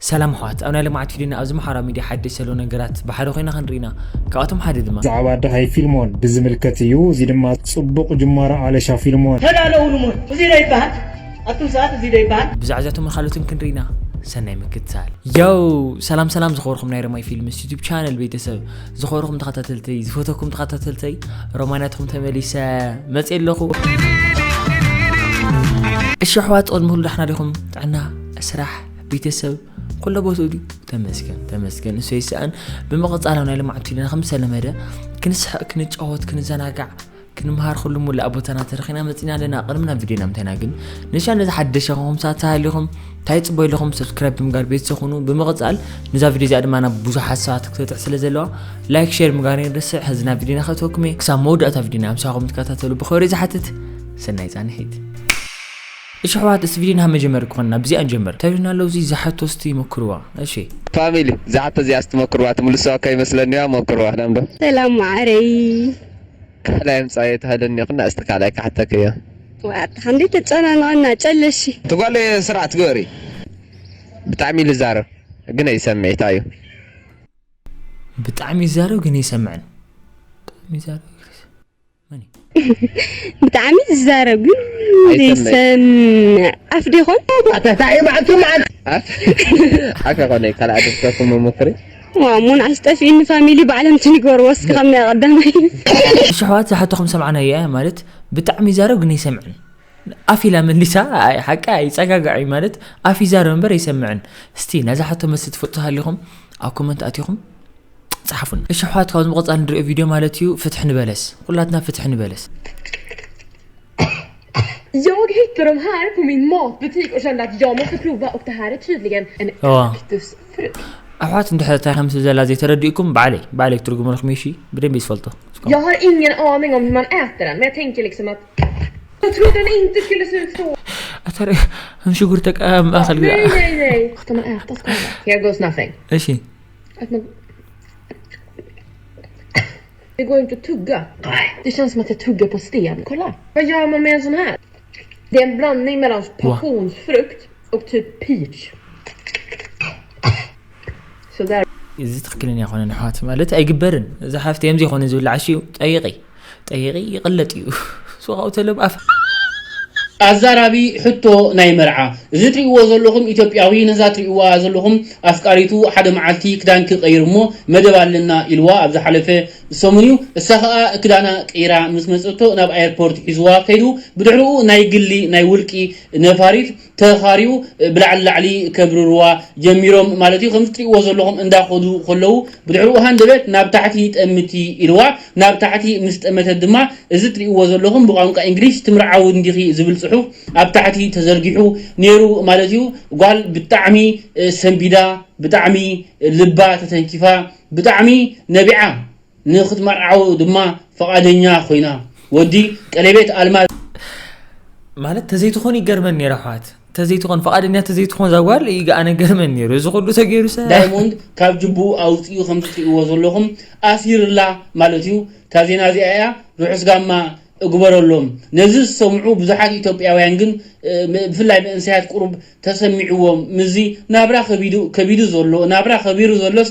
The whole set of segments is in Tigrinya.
ሰላም ኣሕዋት፣ ኣብ ናይ ልምዓት ፊልምና ኣብዚ ማሕበራዊ ሚድያ ሓደሽቲ ዘለዉ ነገራት ብሓደ ኮይና ክንርኢና። ካብኣቶም ሓደ ድማ ብዛዕባ ኣደኻይ ፊልሞን ብዝምልከት እዩ። እዚ ድማ ጽቡቕ ጅማሮ ኣለሻ ፊልሞን። ተዳለውሉ እሞ እዚ ዶ ይበሃል? ኣቱም ሰባት እዚ ዶ ይበሃል? ብዛዕዛቶም ካልኦትን ክንርኢና። ሰናይ ምክትታል። ያው ሰላም ሰላም ዝኸበርኩም ናይ ረማይ ፊልምስ ዩቱብ ቻነል ቤተሰብ፣ ዝኸበርኩም ተኸታተልተይ፣ ዝፈተኩም ተኸታተልተይ፣ ሮማናትኩም ተመሊሰ መጽእ ኣለኹ። እሺ ኣሕዋት፣ ቅድሚ ኩሉ ዳሕና ዲኹም? ጥዕና፣ ስራሕ፣ ቤተሰብ ኩሎ ቦትኡ ድዩ? ተመስገን ተመስገን፣ እሱ ይስኣን። ብምቕጻል ኣብ ናይ ልምዓት ፊልምና ከም ዝተለመደ ክንስሕቕ፣ ክንጫወት፣ ክንዘናጋዕ፣ ክንምሃር ኩሉ ሙላእ ቦታና ተረኺና መጺና ኣለና። ቅድሚ ናብ ቪድዮና ምንታይና ግን ንሻ ነዚ ሓደሽ ኹም ሳት ተሃሊኹም እንታይ ጽቦ ኢለኹም ሰብስክራይብ ብምጋር ቤተሰብ ኩኑ። ብምቕጻል ንዛ ቪድዮ እዚኣ ድማ ናብ ብዙሓት ሰባት ክትበጽሕ ስለ ዘለዋ ላይክ ሼር ምግባር ይርዳእ። ሕዚ ናብ ቪድዮና ከእትወኩም እየ። ክሳብ መወዳእታ ቪድዮና ምሳኹም ትከታተሉ ብኽብሪ ዝሓትት ሰናይ ጻንሒት። እሺ ኣሕዋት፣ እስቲ ቪድዮና መጀመር ክኾንና ብዚኣ ንጀምር። ተብልና ኣለዉ እዚ ዝሓቶ እስቲ ሞክርዋ። እሺ ፋሚሊ፣ ዝሓቶ እዚኣ እስቲ ሞክርዋ። ትምልስዋ ከይመስለኒ እያ፣ ሞክርዋ። ደምዶ ሰላም ማዓረይ። ካልኣይ ምጻእ እየ ተሃለኒ ይኹን እስቲ ካልኣይ ክሓተክ እየ። ዋት ሓንዲ ተጸናናና ጨለሺ። ትጓለ ስርዓት ግበሪ። ብጣዕሚ ልዛረብ ግን ኣይሰምዕ እንታይ እዩ? ብጣዕሚ ይዛረብ ግን ኣይሰምዕን። ብጣዕሚ ይዛረብ ግን ኣይሰምዕን። ብጣዕሚ ዝዛረብ ግን ዘይሰምዕ ኣፍ ዲኾን? ኣፍ ኣፍ ይኾነ ካልኣ ደስከኩም መሞክሪ ዋሙን ኣስጠፊእኒ ፋሚሊ ባዕሎም ትንገርዎ እስኪ ካብ ናይ ቀዳማይ። እሺ ኣሕዋት ዝሓተኹም ሰምዓናዮ ማለት ብጣዕሚ ይዛረብ ግን ኣይሰምዕን። ኣፍ ኢላ መሊሳ። ኣይ ሓቂ ኣይጸጋጋዕ እዩ ማለት ኣፍ ይዛረብ እምበር ኣይሰምዕን። እስቲ ነዛ ሕቶ መልሲ ትፈልጡ ሃሊኹም ኣብ ኮመንት ኣቲኹም ጸሓፉን። እሺ ኣሕዋት ካብዚ ምቕጻል ንሪኦ ቪድዮ ማለት እዩ ፍትሒ ንበለስ። ኩላትና ፍትሒ ንበለስ። Jag hittade de här på min matbutik och kände att jag måste prova och det här är tydligen en Ja. Kaktusfrukt. ኣሕዋት እንድሕር እንታይ ከም ስብ ዘላ ዘይተረዲእኩም ባዕለይ ባዕለይ ክትርጉመልኩም እሺ ብደንብ ዝፈልጦ እስኮ። Jag har ingen aning om hur man äter den, men jag tänker liksom att jag trodde den inte skulle se ut så. ኣታ ረ- ከም ሽጉርቲ ኣቀማምጣ ከልግዛ Nej, nej, nej. Ska man äta skalet? Here goes nothing. እሺ Att man... Det går inte att tugga. Det känns som att jag tuggar på sten. Kolla. Vad gör man med en sån här? Det är en blandning mellan passionsfrukt och typ peach. Sådär. እዚ ትኽክለኛ ይኾነ ንሕዋት ማለት ኣይግበርን። እዚ ሓፍቲ የምዚ ይኾነ ዝብላዕ ሽዩ ጠይቂ ጠይቂ ይቕለጥ እዩ። ሱቓው ተለብ ኣፍ ኣዛራቢ ሕቶ ናይ መርዓ። እዚ ትርእይዎ ዘለኹም ኢትዮጵያዊ ነዛ ትርእይዋ ዘለኹም ኣፍቃሪቱ ሓደ መዓልቲ ክዳንኪ ቀይሪ እሞ መደብ ኣለና ኢልዋ ኣብ ዝሓለፈ ሰሙን እዩ። እሳ ኸኣ ክዳና ቀይራ ምስ መጸቶ ናብ ኣየርፖርት ሒዝዋ ከይዱ። ብድሕሪኡ ናይ ግሊ ናይ ውልቂ ነፋሪት ተኻርዩ ብላዕሊ ላዕሊ ከብርርዋ ጀሚሮም ማለት እዩ። ከምዚ ትርእይዎ ዘለኹም እንዳኸዱ ከለዉ ብድሕሪኡ ሃንደበት ናብ ታሕቲ ጠምቲ ኢልዋ። ናብ ታሕቲ ምስ ጠመተት ድማ እዚ ትርእይዎ ዘለኹም ብቋንቋ እንግሊሽ ትምርዓዊ እንዲኺ ዝብል ጽሑፍ ኣብ ታሕቲ ተዘርጊሑ ነይሩ ማለት እዩ። ጓል ብጣዕሚ ሰንቢዳ፣ ብጣዕሚ ልባ ተተንኪፋ፣ ብጣዕሚ ነቢዓ ንኽትመርዓው ድማ ፍቓደኛ ኮይና። ወዲ ቀለቤት ኣልማዝ። ማለት ተዘይትኾን ይገርመን ነይረ ኣሕዋት። ተዘይትኾን ፍቓደኛ ተዘይትኾን እዛ ጓል ይግኣነ ገርመን ነይሩ። እዚ ኩሉ ተገይሩ ሰ ዳይሞንድ ካብ ጅቡ ኣውፅኡ ከም ትሪእዎ ዘለኹም ኣሲርላ ማለት እዩ። እታ ዜና እዚኣ እያ ርሑስ ጋማ እግበረሎም። ነዚ ዝሰምዑ ብዙሓት ኢትዮጵያውያን ግን ብፍላይ መንእሰያት ቁሩብ ተሰሚዕዎም። ምስዚ ናብራ ከቢዱ ከቢዱ ዘሎ ናብራ ከቢሩ ዘሎስ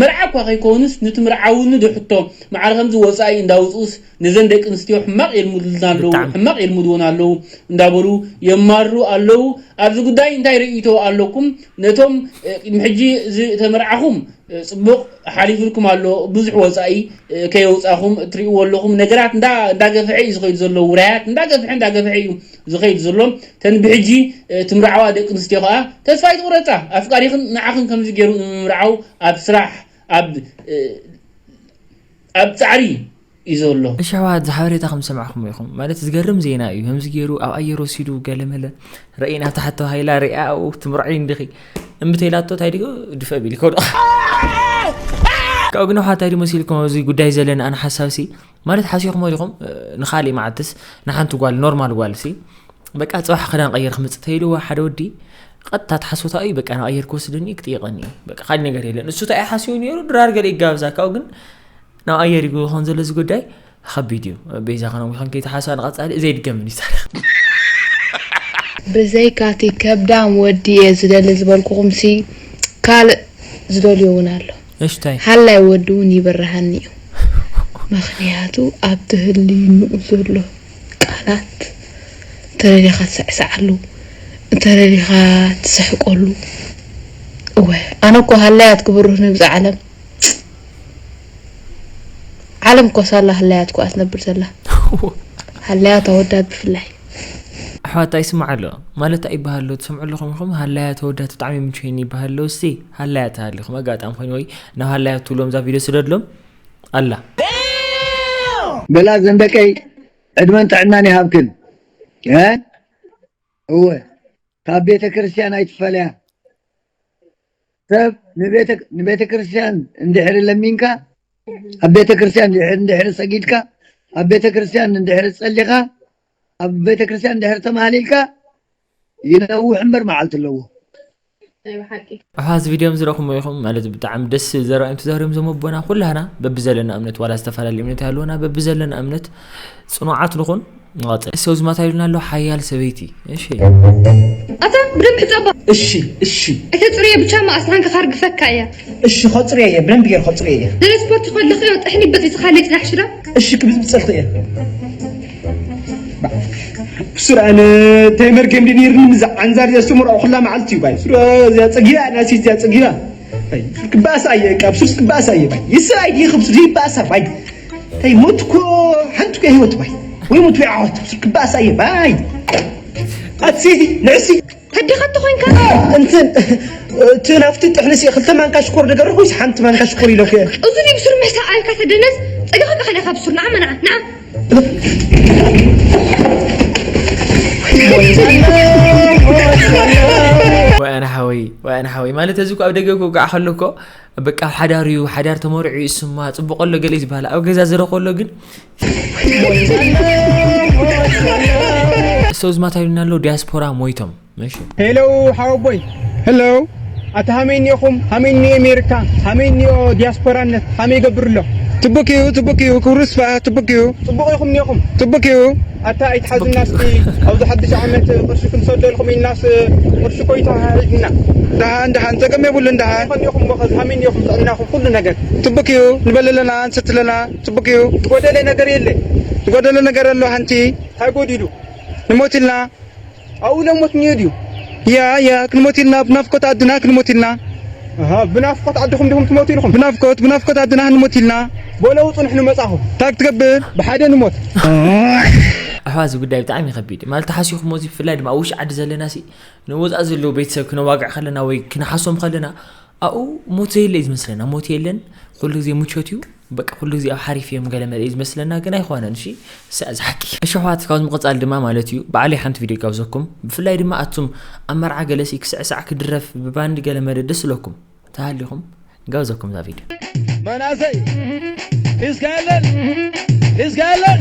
መርዓ እኳ ከይከውንስ ንትምርዓውኒ ዶ ሕቶ ማዕረ ከምዚ ወፃኢ እንዳውፅኡስ ነዘን ደቂ ኣንስትዮ ሕማቕ የልምዱልና ኣለዉ ሕማቕ የልምድዎን ኣለዉ እንዳበሉ የማርሩ ኣለዉ። ኣብዚ ጉዳይ እንታይ ርእይቶ ኣለኩም? ነቶም ቅድሚ ሕጂ ዝተመርዓኹም ፅቡቕ ሓሊፉልኩም ኣሎ። ብዙሕ ወፃኢ ከየውፃኹም እትሪእዎ ኣለኹም። ነገራት እንዳገፍሐ እዩ ዝኸይድ ዘሎ። ውራያት እንዳገፍሐ እንዳገፍሐ እዩ ዝኸይድ ዘሎ። ተን ብሕጂ ትምርዓዋ ደቂ ኣንስትዮ ከዓ ተስፋ ኣይትቑረፃ። ኣፍቃሪኽን ንዓኽን ከምዚ ገይሩ ንምምርዓው ኣብ ስራሕ ኣብ ኣብ ጻዕሪ እዩ ዘሎ። እሺ ኣሕዋት፣ እዚ ሓበሬታ ከም ዝሰማዕኹሞ ኢኹም። ማለት ዝገርም ዜና እዩ። ከምዚ ገይሩ ኣብ ኣየር ወሲዱ ገለመለ ረኢና፣ ኣብታ ሕቶ ሃይላ ሪኣ ኣብኡ ትምርዕዊ እንዲኺ እምቢ ተኢላቶ፣ እንታይ ድዩ ድፍእ ቢሉ ይከውዶ። ካብኡ ግን ኣሕዋት፣ እንታይ ድዩ መሲልኩም ኣብዚ ጉዳይ ዘለና ኣነ ሓሳብሲ፣ ማለት ሓሲኹሞ ዲኹም ንኻሊእ መዓልትስ ንሓንቲ ጓል ኖርማል ጓልሲ በቃ ጽባሕ ክዳን ቀይር ክመጽእ ተኢልዋ ሓደ ወዲ ቀጥታ ተሓስቦ እንታይ እዩ በቃ ናብ ኣየር ክወስደኒ እዩ ክጥይቐኒ እዩ በቃ ካልእ ነገር የለን። እሱ እንታይ እዩ ሓሲቡ ነይሩ ድራር ገለ ይጋበዛ ካብኡ ግን ናብ ኣየር ይግቡ ክኾን ዘሎ እዚ ጉዳይ ኸቢድ እዩ። ቤዛ ከነሙ ይኾን ከይተሓስባ ንቐጻሊ ዘይድገምን እዩ ታሪኽ። ብዘይካቲ ከብዳም ወዲ እየ ዝደሊ ዝበልኩኹምሲ ካልእ ዝደልዮ እውን ኣሎ። እሽታይ። ሓላይ ወዲ እውን ይበረሃኒ እዩ። ምኽንያቱ ኣብቲ ህልይንኡ ዘሎ ቃላት እንተደሊኻ ትስዕስዓሉ፣ እንተደሊኻ ትስሕቀሉ። እወ ኣነ እኮ ሃላያት ክብርህ ንብዛ ዓለም። ዓለም እኮ ሳላ ሃላያት እኮ ትነብር ዘላ። ሃላያት ኣወዳት ብፍላይ። ኣሕዋት ኣይስማዕ ኣሎ ማለት ኣይበሃል ኣሎ። ትሰምዑ ኣለኹም ኢኹም። ሃላያት ኣወዳት ብጣዕሚ ምችውኒ ይበሃል ኣሎ። እስቲ ሃላያት ተሃሊኹም ኣጋጣሚ ኮይኑ ወይ ናብ ሃላያት ትብሎም እዛ ቪድዮ ስደድሎም ኣላ። በላ ዘንደቀይ ዕድመን ጥዕናን ይሃብክን። እ? እወ ካብ ቤተ ክርስቲያን ኣይትፈለያ። ሰብ ንቤተ ንቤተ ክርስቲያን እንድሕሪ ለሚንካ ኣብ ቤተ ክርስቲያን እንድሕሪ እንድሕሪ ሰጊድካ ኣብ ቤተ ክርስቲያን እንድሕሪ ጸሊኻ ኣብ ቤተ ክርስቲያን እንድሕሪ ተማህሊልካ ይነውሕ እምበር መዓልቲ ኣለዎ። ኣሓ እዚ ቪድዮም ዝረኹሞ ኢኹም ማለት ብጣዕሚ ደስ ዝብል ዘረባ እዮም ተዛሪቦም ዞም ኣቦና። ኩላህና በብዘለና እምነት ዋላ ዝተፈላለዩ እምነት ይሃልወና በብዘለና እምነት ጽኑዓት ንኹን። ንቐጽል። ሰው ዝማታ ኢሉና ኣሎ ሓያል ሰበይቲ። እሺ። ኣታ ብደንብ ሕጸባ። እሺ እሺ። እተ ጽሩየ ብቻ ማእስታን ከኻርግፈካ እያ። እሺ ኸጽሩየ እየ ብደንብ ገይር ኸጽሩየ እየ። ገለ ስፖርት ከለኺ ጥሕኒ በጺጽኻ ለይ ጽናሕ ሽዳ። እሺ ክብዝብጸልኺ እየ። ሱር ኣነ እንታይ መርገም ድዩ ነይርኒ ምዛ ዓንዛር እዚኣ ስትምርዖ ኩላ መዓልቲ እዩ ባይ ሱር እዚኣ ፀጊባ ናሲ እዚኣ ፀጊባ ክባእሳ እየ ካብ ሱር ክባእሳ እየ ባይ ይስራይ ይኽብ ሱር ይባእሳ ባይ እንታይ ሞት እኮ ሓንቲ እኮ ህይወት ባይ ወይ ሞት ወይ ዓወት ሱር ክባእሳ እየ ባይ ኣትሲ ንዕሲ ተዲኻ ተኾይንካ እንትን እቲ ናብቲ ጥሕንሲ ክልተ ማንካ ሽኮር ደገርኩ ሓንቲ ማንካ ሽኮር ኢለኩ እየ እዚ ድዩ ብሱር ምሕሳእ ኣልካ ተደነዝ ፀጋኻ ቃሕ ኢኻ ብሱር ንዓ መናዓ ንዓ ወኣና ሓወይ ወኣና ሓወይ ማለት እዚ እኮ ኣብ ደገ ክወጋዕ ከሎ እኮ በቃ ኣብ ሓዳር እዩ ሓዳር ተመርዑ እዩ ስማ ፅቡቅ ኣሎ ገለ ዝበሃል ኣብ ገዛ ዝረ ከሎ ግን ሰው ዝማታ ይሉና ኣሎ ዲያስፖራ ሞይቶም እሺ ሄሎ ሓወቦይ ሄሎ ኣታ ሃመይ እኒኦኹም ሃመይ እኒኦ ኣሜሪካ ሃመይ እኒኦ ዲያስፖራነት ሃመይ ይገብር ኣሎ ትቡክ እዩ ትቡክ እዩ ክብሩ ስፋ ትቡክ እዩ ጽቡቕ ኢኹም እኒኦኹም ትቡክ እዩ ኣታ ኣይትሓዝና እስኪ ኣብዚ ሓድሽ ዓመት ቅርሺ ክንሰደልኩም ኢልናስ ቅርሺ እኮ ይተዋሃሂድና ደሃን ደሃን ጸገም የብሉን ደሃን ከኒኹም እሞ ከዚ ሃመይ እኒኦኹም ጥዕናኹም ኩሉ ነገር ትቡክ እዩ ንበል ኣለና ንሰቲ ኣለና ትቡክ እዩ ዝጎደለ ነገር የለ ዝጎደለ ነገር ኣሎ ሓንቲ እንታይ ጎዲሉ ንሞት ኢልና ኣብኡ ለሞት እኒኦ ድዩ? ያ ያ ክንሞት ኢልና ብናፍቆት ዓድና ክንሞት ኢልና። ኣሃ ብናፍቆት ዓድኹም ዲኹም ትሞቱ ኢልኹም? ብናፍቆት ብናፍቆት ዓድና ክንሞት ኢልና። በለው ጽንሕ ንመጻኹም። እንታይ ክትገብር? ብሓደ ንሞት። ኣሕዋ እዚ ጉዳይ ብጣዕሚ ከቢድ ማለት ተሓሲኹሞ እዚ ብፍላይ ድማ ኣብ ውሽጢ ዓዲ ዘለና ሲ ንወፃእ ዘለዉ ቤተሰብ ክነዋግዕ ከለና ወይ ክንሓሶም ከለና ኣብኡ ሞት ዘየለ እዩ ዝመስለና ሞት የለን ኩሉ ግዜ ምቾት እዩ በቃ ኩሉ ግዜ ኣብ ሓሪፍ እዮም ገለ መለ እዩ ዝመስለና ግን ኣይኮነን እሺ እሳ እዚ ሓቂ እሺ ኣሕዋት ካብዚ ምቕፃል ድማ ማለት እዩ ባዕለይ ሓንቲ ቪድዮ ይጋብዘኩም ብፍላይ ድማ ኣቱም ኣብ መርዓ ገለሲ ክስዕሳዕ ክድረፍ ብባንድ ገለ መለ ደስ ዝለኩም ተሃሊኹም ይጋብዘኩም እዛ ቪድዮ መናሰይ ሒዝካ የለን ሒዝካ የለን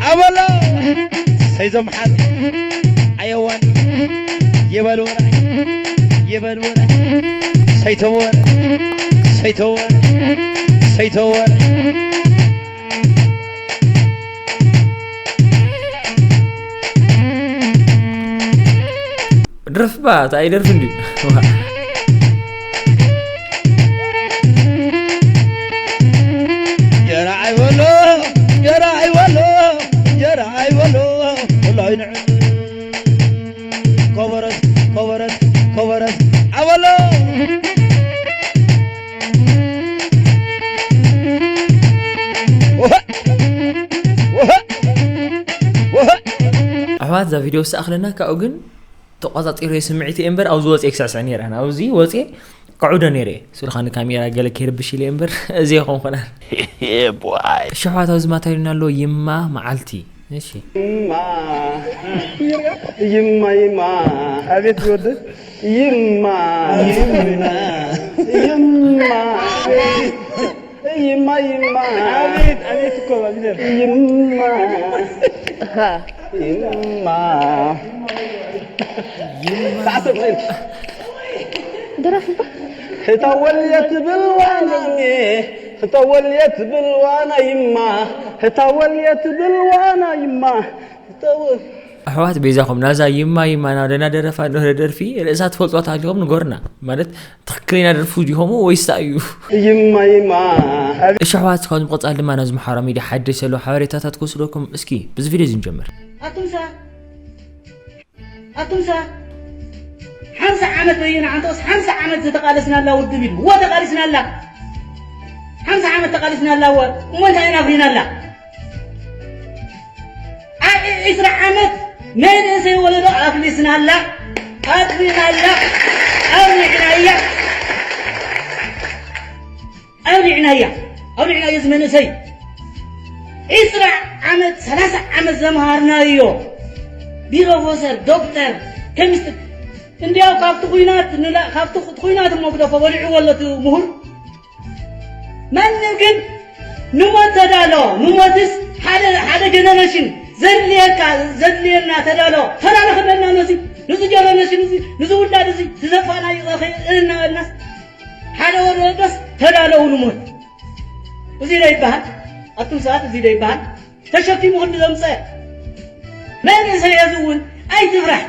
ኣበሎ ሰይዞም ሓር ኣየዋን ይበል ወረ ይበል ወረ ሰይተወረ ሰይተወረ ሰይተወረ ድረፍባ እታ ኣይደርፍ እንዲ የራዓይ በሎ የራዓይ በሎ የራዓይ በሎ ወላሂ ንዕድ ኮበረት ኮበረት ኮበረት ኣበሎ ኣሕዋት እዛ ቪድዮ ዝሰኣኽለና ካብኡ ግን ተቋፃፂረ ስምዒት እየ እምበር ኣብዚ ወፅየ ክስዕስዕ ነይረ ኣብዚ ወፅየ ከዕዶ ነይረ እየ ስልካ ንካሜራ ገለ ከይርብሽ ኢለ እምበር እዚ የኾንኩና እሺ ኣሕዋት ኣብዚ ማታ ኢሉና ኣሎ ይማ መዓልቲ እሺ ይማ ይማ ይማ ኣቤት ዝወደድ ይማ ይማ ይማ ይማ ይማ አቤት አቤት እኮ ባቢለር ይማ ይማ ደራፊ እባ ህታወልየት ብልዋና ህታወልየት ብልዋና ይማ ህታወልየት ብልዋና ይማ ህታወል ኣሕዋት ቤዛኹም ናዛ ይማ ይማ ናደ ናደረፋ ንህረ ደርፊ ርእሳ ትፈልጧት ሃሊኹም ንገሩና። ማለት ትኽክለኛ ደርፉ ዲኹም ወይስ እዩ? ይማ ይማ እሺ ኣሕዋት ካብዚ ምቕፃል ድማ ናዚ ማሕበራዊ ሚድያ ሓደሽ ዘለዉ ሓበሬታታት ክወስደኩም። እስኪ ብዚ ቪድዮ እዚ ንጀምር። ኣቱም ሰባት ኣቱም ሰባት ሓምሳ ዓመት በይና ዓንተውስ ሓምሳ ዓመት ዝተቃለስናላ ውድብ ኢሉ እወ ተቃሊስናላ ሓምሳ ዓመት ተቃሊስናላ እወ እሞ እንታይ ኢና ኣፍሪናላ ኣብ ዒስራ ዓመት መንእሰይ ወለዶ ኣፍሊስናላ ኣጥፊናላ ኣብሪዕናያ ኣብሪዕናያ ኣብሪዕናዮ እዚ መንእሰይ ዒስራ ዓመት ሰላሳ ዓመት ዘምሃርናዮ ቢሮፎሰር ዶክተር ከሚስትሪ እንዲያው ካብቲ ኩናት ንላ- ካብቲ ኩናት እሞ ግደፎ በሊዕዎ ኣሎ እቲ ምሁር ማንም ግን ንሞት ተዳሎ ንሞትስ ሓደ ሓደ ጀነሬሽን ዘድልየካ ዘድልየና ተዳሎ ተዳሎ ክበልና ነዚ ንዚ ጀነሬሽን እዚ ንዚ ውላድ እዚ ዝዘፋና ይኸእልና በልናስ ሓደ ወረዶስ ተዳለው ንሞት እዚ ዶ ይበሃል ኣቱም ሰባት እዚ ዶ ይበሃል ተሸኪሙ ክንዲ ዘምፀ መንእሰይ እዚ እውን ኣይትፍራሕ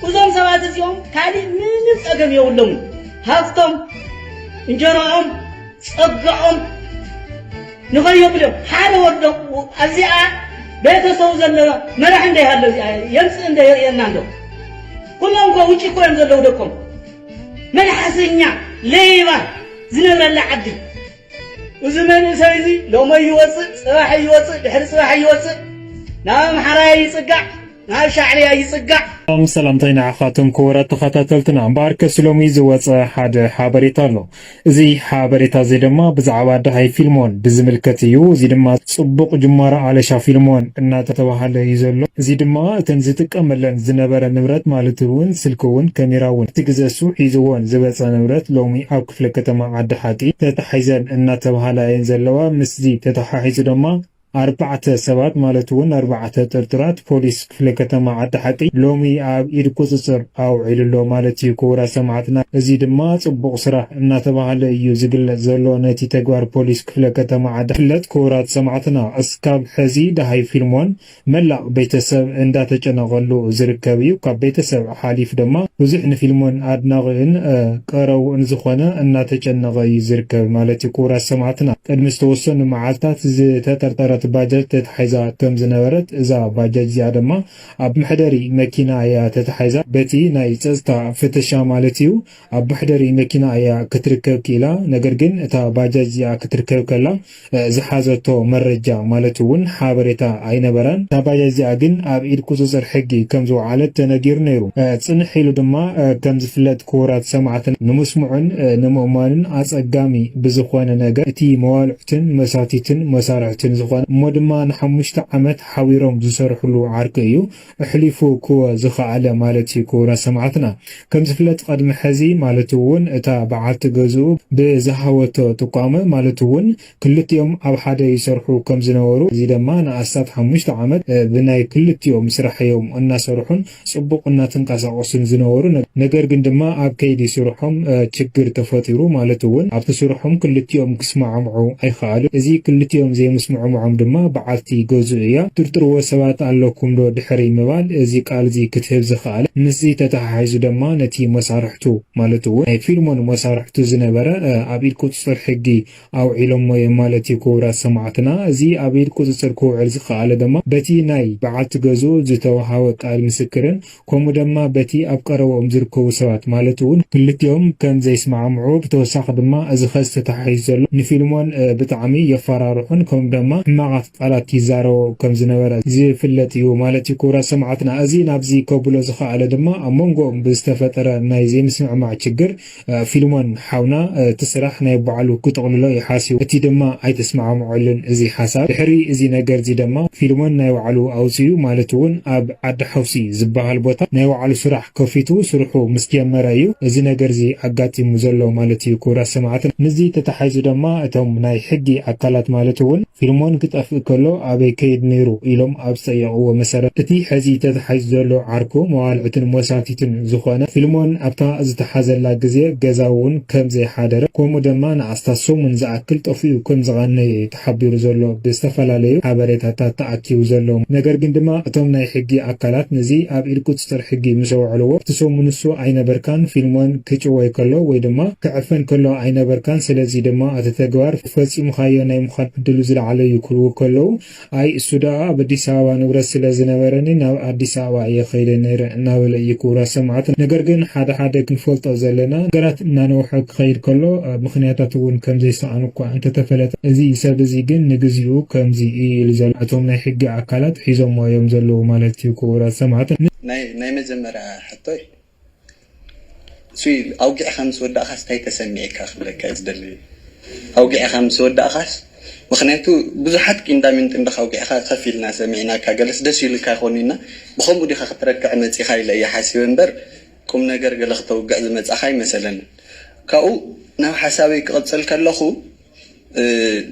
እዞም ሰባት እዚኦም ካሊእ ምንም ፀገም የብሎምን ሃፍቶም እንጀራኦም ፀጋኦም ንኸየብሎም ሓደ ወዶም ኣብዚኣ ቤተሰቡ ዘሎ መራሕ እንደ ይሃሎ እዚኣ የምፅእ እንደ የርእየና እንዶ ኩሎም እኮ ውጭ እኮ እዮም ዘለዉ ደቆም መልሓሰኛ ሌባ ዝነብረላ ዓዲ እዚ መንእሰይ እዚ ሎሞ ይወፅእ ፅባሕ ይወፅእ ድሕሪ ፅባሕ ይወፅእ ናብ ኣምሓራያ ይፅጋዕ ናብ ሻዕብያ ይፅጋዕ ሰላም ሰላምታይ ንዓኻትኩም ክቡራት ተኸታተልትና እምበኣርከስ ሎሚ ዝወፀ ሓደ ሓበሬታ ኣሎ እዚ ሓበሬታ እዚ ድማ ብዛዕባ ደሃይ ፊልሞን ብዝምልከት እዩ እዚ ድማ ፅቡቕ ጅማሮ ኣለሻ ፊልሞን እናተባሃለ እዩ ዘሎ እዚ ድማ እተን ዝጥቀመለን ዝነበረ ንብረት ማለት እውን ስልኪ እውን ከሜራ እውን እቲ ግዘ እሱ ሒዝዎን ዝበፀ ንብረት ሎሚ ኣብ ክፍለ ከተማ ዓዲ ሓቂ ተታሒዘን እናተባሃላ እየን ዘለዋ ምስዚ ተተሓሒዙ ድማ ኣርባዕተ ሰባት ማለት እውን ኣርባዕተ ጥርጥራት ፖሊስ ክፍለ ከተማ ዓዲ ሓቂ ሎሚ ኣብ ኢድ ቁፅፅር ኣውዒሉ ኣሎ ማለት እዩ ክቡራት ሰማዕትና እዚ ድማ ፅቡቕ ስራሕ እናተባሃለ እዩ ዝግለፅ ዘሎ ነቲ ተግባር ፖሊስ ክፍለ ከተማ ዓዲ ፍለጥ ክቡራት ሰማዕትና እስካብ ሕዚ ደሃይ ፊልሞን መላእ ቤተሰብ እንዳተጨነቐሉ ዝርከብ እዩ ካብ ቤተሰብ ሓሊፍ ድማ ብዙሕ ንፊልሞን ኣድናቒኡን ቀረውኡን ዝኾነ እናተጨነቐ እዩ ዝርከብ ማለት እዩ ክቡራት ሰማዕትና ቅድሚ ዝተወሰኑ መዓልታት ዝተጠርጠረት ባጃጅ ተታሒዛ ከም ዝነበረት እዛ ባጃጅ እዚኣ ድማ ኣብ መሕደሪ መኪና እያ ተታሒዛ በቲ ናይ ፀፅታ ፍተሻ ማለት እዩ ኣብ መሕደሪ መኪና እያ ክትርከብ ክኢላ ነገር ግን እታ ባጃጅ እዚኣ ክትርከብ ከላ ዝሓዘቶ መረጃ ማለት እውን ሓበሬታ ኣይነበራን። እታ ባጃጅ እዚኣ ግን ኣብ ኢድ ቁፅፅር ሕጊ ከም ዝወዓለት ተነጊሩ ነይሩ። ፅንሕ ኢሉ ድማ ከም ዝፍለጥ ክቡራት ሰማዕትን ንምስምዑን ንምእማኑን ኣፀጋሚ ብዝኾነ ነገር እቲ መዋልዑትን መሳቲትን መሳርሕትን ዝኾነ እሞ ድማ ንሓሙሽተ ዓመት ሓቢሮም ዝሰርሕሉ ዓርኪ እዩ ኣሕሊፉ ክወ ዝኸኣለ ማለት እዩ ክቡራት ሰማዕትና። ከም ዝፍለጥ ቐድሚ ሕዚ ማለት እውን እታ በዓልቲ ገዝኡ ብዝሃወቶ ጥቋመ ማለት እውን ክልቲኦም ኣብ ሓደ ይሰርሑ ከም ዝነበሩ እዚ ድማ ንኣስታት ሓሙሽተ ዓመት ብናይ ክልቲኦም ስራሕ እዮም እናሰርሑን ፅቡቕ እናተንቀሳቐሱን ዝነበሩ ነገር ግን ድማ ኣብ ከይዲ ስርሖም ችግር ተፈጢሩ ማለት እውን ኣብቲ ስርሖም ክልቲኦም ክስማዕምዑ ኣይኸኣሉ እዚ ክልቲኦም ዘይምስምዕምዖም ድማ በዓልቲ ገዝኡ እያ ትርጥርዎ ሰባት ኣለኩም ዶ ድሕሪ ምባል እዚ ቃል እዚ ክትህብ ዝኸኣለ ምስዚ ተተሓሒዙ ድማ ነቲ መሳርሕቱ ማለት እውን ናይ ፊልሞን መሳርሕቱ ዝነበረ ኣብ ኢድ ቁፅፅር ሕጊ ኣውዒሎሞ እዮም ማለት እዩ ክቡራት ሰማዕትና። እዚ ኣብ ኢድ ቁፅፅር ክውዕል ዝኸኣለ ድማ በቲ ናይ በዓልቲ ገዝኡ ዝተውሃበ ቃል ምስክርን ከምኡ ድማ በቲ ኣብ ቀረበኦም ዝርከቡ ሰባት ማለት እውን ክልቲኦም ከም ዘይስማዕምዑ ብተወሳኺ ድማ እዚ ኸስ ተተሓሒዙ ዘሎ ንፊልሞን ብጣዕሚ የፈራርሑን ከምኡ ድማ ሕማቓት ቃላት ይዛረቦ ከም ዝነበረ ዝፍለጥ እዩ ማለት እዩ ክቡራት ሰማዕትና። እዚ ናብዚ ከብሎ ዝኸኣለ ድማ ኣብ መንጎኦም ብዝተፈጠረ ናይ ዘይምስምዕማዕ ችግር ፊልሞን ሓውና እቲ ስራሕ ናይ ባዕሉ ክጥቕልሎ እዩ ሓሲቡ እቲ ድማ ኣይተስማዕምዐሉን እዚ ሓሳብ ድሕሪ እዚ ነገር እዚ ድማ ፊልሞን ናይ ባዕሉ ኣውፅኡ ማለት እውን ኣብ ዓዲ ሓውሲ ዝበሃል ቦታ ናይ ባዕሉ ስራሕ ከፊቱ ስርሑ ምስ ጀመረ እዩ እዚ ነገር እዚ ኣጋጢሙ ዘሎ ማለት እዩ። ክቡራት ሰማዕትና፣ ምስዚ ተተሓሒዙ ድማ እቶም ናይ ሕጊ ኣካላት ማለት እውን ፊልሞን ክጠፍእ ከሎ ኣበይ ከይድ ነይሩ ኢሎም ኣብ ዝጠየቕዎ መሰረት፣ እቲ ሕዚ ተተሓሒዙ ዘሎ ዓርኩ መዋልዕትን መሳቲትን ዝኾነ ፊልሞን ኣብታ ዝተሓዘላ ግዜ ገዛ እውን ከም ዘይሓደረ፣ ከምኡ ድማ ንኣስታት ሰሙን ዝኣክል ጠፊኡ ከም ዝቐነየ ተሓቢሩ ዘሎ ብዝተፈላለዩ ሓበሬታታት ተኣኪቡ ዘሎ። ነገር ግን ድማ እቶም ናይ ሕጊ ኣካላት ነዚ ኣብ ኢድ ቁፅፅር ሕጊ ምስ ኣውዕልዎ፣ እቲ ሰሙን ንሱ ኣይነበርካን፣ ፊልሞን ክጭወይ ከሎ ወይ ድማ ክዕፈን ከሎ ኣይነበርካን፣ ስለዚ ድማ እቲ ተግባር ፈፂምኻዮ ናይ ምዃን ዕድሉ ዝለዓለ እዩ ክብልዎ ከለዉ፣ ኣይ እሱ ደኣ ኣብ ኣዲስ ኣበባ ንብረት ስለ ዝነበረኒ ናብ ኣዲስ ኣበባ እየ ከይደ ነይረ እናበለ እዩ ክቡራት ሰማዕት። ነገር ግን ሓደ ሓደ ክንፈልጦ ዘለና ነገራት እናነውሐ ክኸይድ ከሎ ምኽንያታት እውን ከም ዘይሰኣኑ እኳ እንተተፈለጠ፣ እዚ ሰብ እዚ ግን ንግዚኡ ከምዚ እዩ ኢሉ ዘሎ። እቶም ናይ ሕጊ ኣካላት ሒዞሞ እዮም ዘለዉ ማለት እዩ ክቡራት ሰማዕት። ናይ ናይ መጀመርያ ሕቶይ እሱ ኣውጊዕካ ምስ ወዳእካስ እንታይ ተሰሚዕካ ክብለካ እየ ዝደሊ። ኣውጊዕካ ምስ ወዳእካስ፣ ምኽንያቱ ብዙሓት ቂንዳሚንጢ እንድኻ ኣውጊዕካ ከፍ ኢልና ሰሚዕናካ፣ ገለስ ደስ ኢሉካ ይኾን ኢና ብኸምኡ ዲኻ ክትረክዕ መጺኻ ኢለ እየ ሓሲበ እምበር፣ ቁም ነገር ገለ ክተውግዕ ዝመጻኻ ኣይመሰለንን። ካብኡ ናብ ሓሳበይ ክቕጽል ከለኹ፣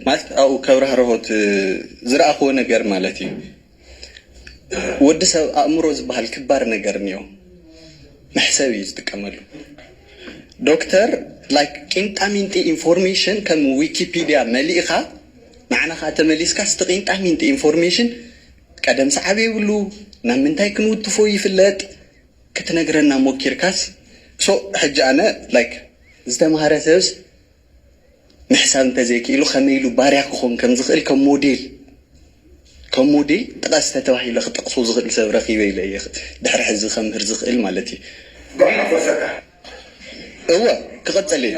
ማለት ኣብኡ ከብራህርሆት ዝረኣኽዎ ነገር ማለት እዩ። ወዲ ሰብ ኣእምሮ ዝበሃል ክባር ነገር እኒኦ፣ መሕሰብ እዩ ዝጥቀመሉ። ዶክተር ላይክ ቂንጣሚንጢ ኢንፎርሜሽን ከም ዊኪፒድያ መሊእኻ ንዓና ከዓ ተመሊስካ ስቲ ቂንጣሚንጢ ኢንፎርሜሽን ቀደም ሰዓብ የብሉ ናብ ምንታይ ክንውትፎ ይፍለጥ ክትነግረና ሞኪርካስ ሶ ሕጂ ኣነ ላይክ ዝተምሃረ ሰብስ ምሕሳብ እንተዘይክኢሉ ከመይ ኢሉ ባርያ ክኾን ከም ዝኽእል ከም ሞዴል ከም ሞዴል ጥቐስ ተተባሂለ ክጠቕሶ ዝኽእል ሰብ ረኺበ ኢለ እየ ድሕሪ ሕዚ ከምህር ዝኽእል ማለት እዩ። እወ ክቐጽል እዩ።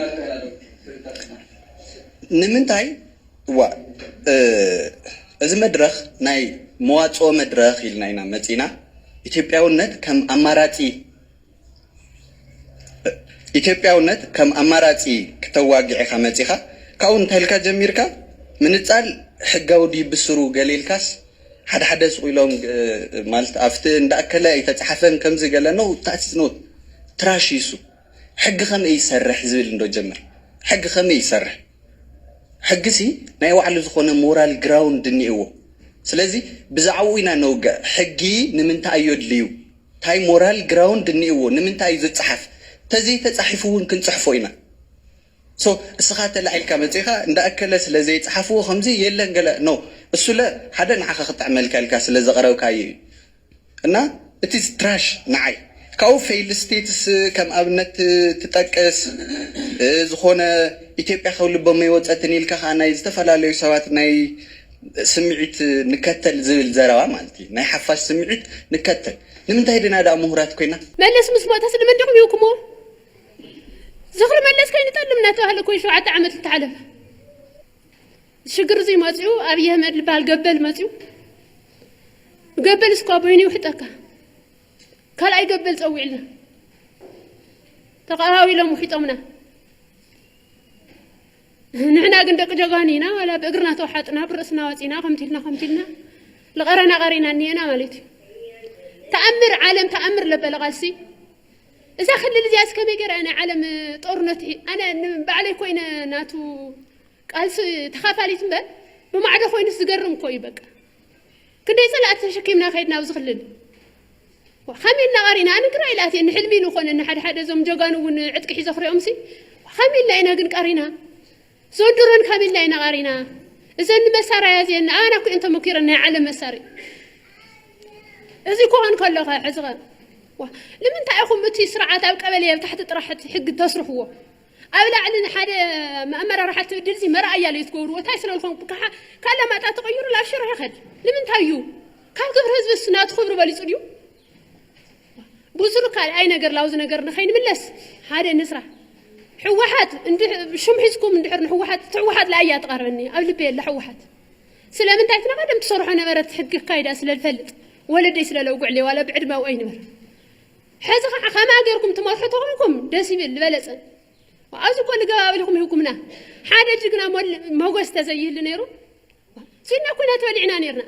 ንምንታይ እዋ እዚ መድረኽ ናይ መዋፅኦ መድረኽ ኢልና ኢና መፂና። ኢትዮጵያውነት ከም ኣማራፂ ኢትዮጵያውነት ከም ኣማራፂ ክተዋግዕ ኢኻ መፂኻ ካብኡ እንታይ ኢልካ ጀሚርካ ምንፃል ሕጋዊ ድዩ ብስሩ ገለ ኢልካስ ሓደ ሓደ ስቕ ኢሎም ማለት ኣብቲ እንዳኣከለ ኣይተፃሓፈን ከምዚ ገለ ነው ታሲስ ኖት ትራሽ ይሱ ሕጊ ከመይ ይሰርሕ ዝብል እንዶ ጀምር ሕጊ ከመይ ይሰርሕ ሕጊ ሲ ናይ ባዕሉ ዝኾነ ሞራል ግራውንድ እኒእዎ ስለዚ ብዛዕባኡ ኢና ነውግዕ ሕጊ ንምንታይ ኣዮ ድልዩ እንታይ ሞራል ግራውንድ እኒእዎ ንምንታይ እዩ ዝፀሓፍ ተዘይተፃሒፉ እውን ክንፅሕፎ ኢና ሶ እስኻ ተላዒልካ መፂኻ እንዳኣከለ ስለ ዘይፀሓፍዎ ከምዚ የለን ገለ ኖ እሱለ ሓደ ንዓኻ ክጥዕመልካ ኢልካ ስለ ዘቕረብካዮ እዩ እና እቲ ትራሽ ንዓይ ካብኡ ፌይል ስቴትስ ከም ኣብነት ትጠቅስ ዝኾነ ኢትዮጵያ ካብ ልቦም ኣይወፀትን ኢልካ ከዓ ናይ ዝተፈላለዩ ሰባት ናይ ስምዒት ንከተል ዝብል ዘረባ ማለት እዩ ናይ ሓፋሽ ስምዒት ንከተል ንምንታይ ድና ደኣ ምሁራት ኮይና መለስ ምስ ሞተስ ንመን ዲኹም ይውክምዎ ዝኽሪ መለስ ከይንጠልም እናተባህለ እኮ ሸውዓተ ዓመት ዝተሓለፈ ሽግር እዚ መፅኡ ኣብይ ኣህመድ ዝበሃል ገበል መፅኡ ገበል እስኳ በይኑ ይውሕጠካ ካልኣይ ገበል ፀዊዕልና ተቐባቢሎም ውሒጦምና ንሕና ግን ደቂ ጀጋኑ ኢና ዋላ ብእግርና ተወሓጥና ብርእስና ወፂና ከምቲልና ከምቲልና ልቐረና ቀሪና እኒኤና ማለት እዩ ተኣምር ዓለም ተኣምር ለበለ ቃልሲ እዛ ክልል እዚኣ እስከመይ ገይራ ናይ ዓለም ጦርነት ኣነ ባዕለይ ኮይነ ናቱ ቃልሲ ተኻፋሊት እምበር ብማዕዶ ኮይኑስ ዝገርም እኮ እዩ በቃ ክንደይ ፀላእቲ ተሸኪምና ከይድና ኣብዚ ክልል ከመይ ኢልና ቀሪና ኣነ ግራ ኢላትየ ንሕልሚ ንኾነ ንሓደ ሓደ እዞም ጀጋኑ እውን ዕጥቂ ሒዘ ክሪኦም ሲ ከመይ ኢልና ኢና ግን ቀሪና ዞን ድሮን ከመይ ኢልና ኢና ቀሪና እዘን መሳርያ እዚአን ኣና ኩእን ተመኪረን ናይ ዓለም መሳርያ እዚ ክኾን ከሎ ከ ሕዚ ከ ንምንታይ ኢኹም እቲ ስርዓት ኣብ ቀበሌ ኣብ ታሕቲ ጥራሕ ሕጊ ተስርሕዎ ኣብ ላዕሊ ንሓደ ኣመራርሓ ትብድል ዚ መርኣያ ለይ ትገብርዎ እንታይ ስለልኾን ካሓ ካላማጣ ተቐይሩ ላብ ሽሮ ይኸድ ንምንታይ እዩ ካብ ክብሪ ህዝብስ ናቱ ክብሪ በሊፁ ድዩ ብዙሩ ካልኣይ ነገር ላውዚ ነገር ንኸይንምለስ ሓደ ንስራ ሕወሓት ሽም ሒዝኩም እንድሕር ንሕወሓት እቲ ሕወሓት ለኣያ ትቐርበኒ ኣብ ልበ የለ ሕወሓት ስለምንታይ እቲ ናቐደም ትሰርሖ ነበረት ሕጊ ኣካይዳ ስለ ዝፈልጥ ወለደይ ስለ ለውጉዕ ለይ ዋላ ብዕድመ ኣብኡ ኣይንበር ሕዚ ከዓ ከማ ገይርኩም ትመርሑ ተኾንኩም ደስ ይብል ዝበለፀ ኣብዚ እኮ ልገባብል ኢኹም ይህኩምና ሓደ ጅግና ሞል መጎስ ተዘይህሉ ነይሩ ሲና ኩናት በሊዕና ነይርና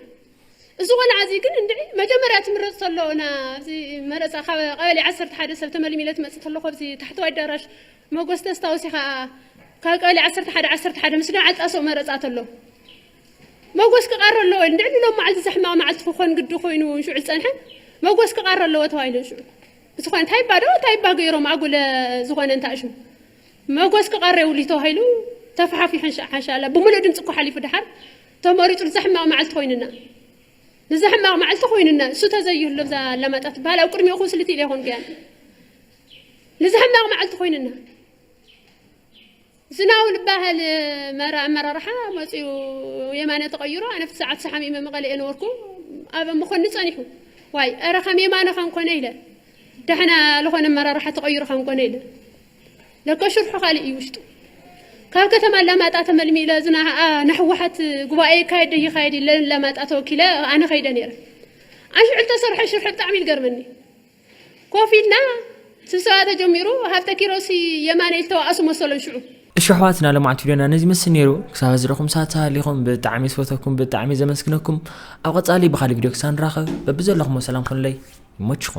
እዚ ቆልዓ እዚ ግን እንድዒ መጀመርያ ትምረፅ ተሎ ና ኣብዚ መረፃ ካብ ቀበሌ ዓሰርተ ሓደ ሰብ ተመልሚለ ትመፅእ ተሎ ኣብዚ ታሕተዋይ ኣዳራሽ መጎስ ተስታውሲ ከዓ ካብ ቀበሌ ዓሰርተ ሓደ ዓሰርተ ሓደ ምስ ዓልጣሶ መረፃ ተሎ መጎስ ክቐረ ኣለዎ እንድዒ ሎም መዓልቲ ዘሕማቕ መዓልቲ ክኾን ግዲ ኮይኑ ሽዑ ዝፀንሐ መጎስ ክቐረ ኣለዎ ተባሂሉ ሽዑ ብዝኾነ እንታይ እባ ዶ እንታይ እባ ገይሮም ኣጉለ ዝኾነ እንታእሹ መጎስ ክቐረ ይውሉ ተባሂሉ ተፋሓፊሑ ሓንሻ ሓንሻ ኣላ ብምሉእ ድምፂ እኮ ሓሊፉ ድሓር ተመሪፁ ንዘሕማቕ መዓልቲ ኮይንና ንዘሕማቕ መዓልቲ ኮይንና እሱ ተዘይህሉ ብዛ ኣላማጣ ትበሃል ኣብ ቅድሚኡ ክውስልቲ ኢለ ይኾን ገያን ንዘሕማቕ መዓልቲ ኮይንና ዝናው ልባሃል መራ ኣመራርሓ መፅኡ የማነ ተቐይሩ ኣነ ብቲ ሰዓት ሰሓሚመ መቐለ እየ ነበርኩ ኣብ መኾኒ ፀኒሑ ዋይ ኧረ ከም የማነ ከም ኮነ ኢለ ዳሕና ዝኾነ ኣመራርሓ ተቐይሩ ከም ኮነ ኢለ ለከ ሽርሑ ካልእ እዩ ውሽጡ ካብ ከተማ ኣላማጣ ተመልሚለ ዝና ንሕወሓት ጉባኤ ይካየድ ይካየድ ኢለ ኣላማጣ ተወኪለ ኣነ ከይደ ነይረ ኣሽዑ ዝተሰርሐ ሽርሒ ብጣዕሚ ይገርመኒ ኮፍ ኢልና ስብሰባ ተጀሚሩ ሃብተ ኪሮሲ የማነ ኢልተዋእሱ መሰሎም ሽዑ እሺ ኣሕዋትና ለማዓት ቪድዮና ነዚ መስል ነይሩ ክሳብ ዝረኹም ሳት ተሃሊኹም ብጣዕሚ ዝፈተኩም ብጣዕሚ ዘመስግነኩም ኣብ ቀጻሊ ብኻሊ ቪድዮ ክሳብ ንራኸብ በብዘለኹም ሰላም ኩኑለይ ይመችኹም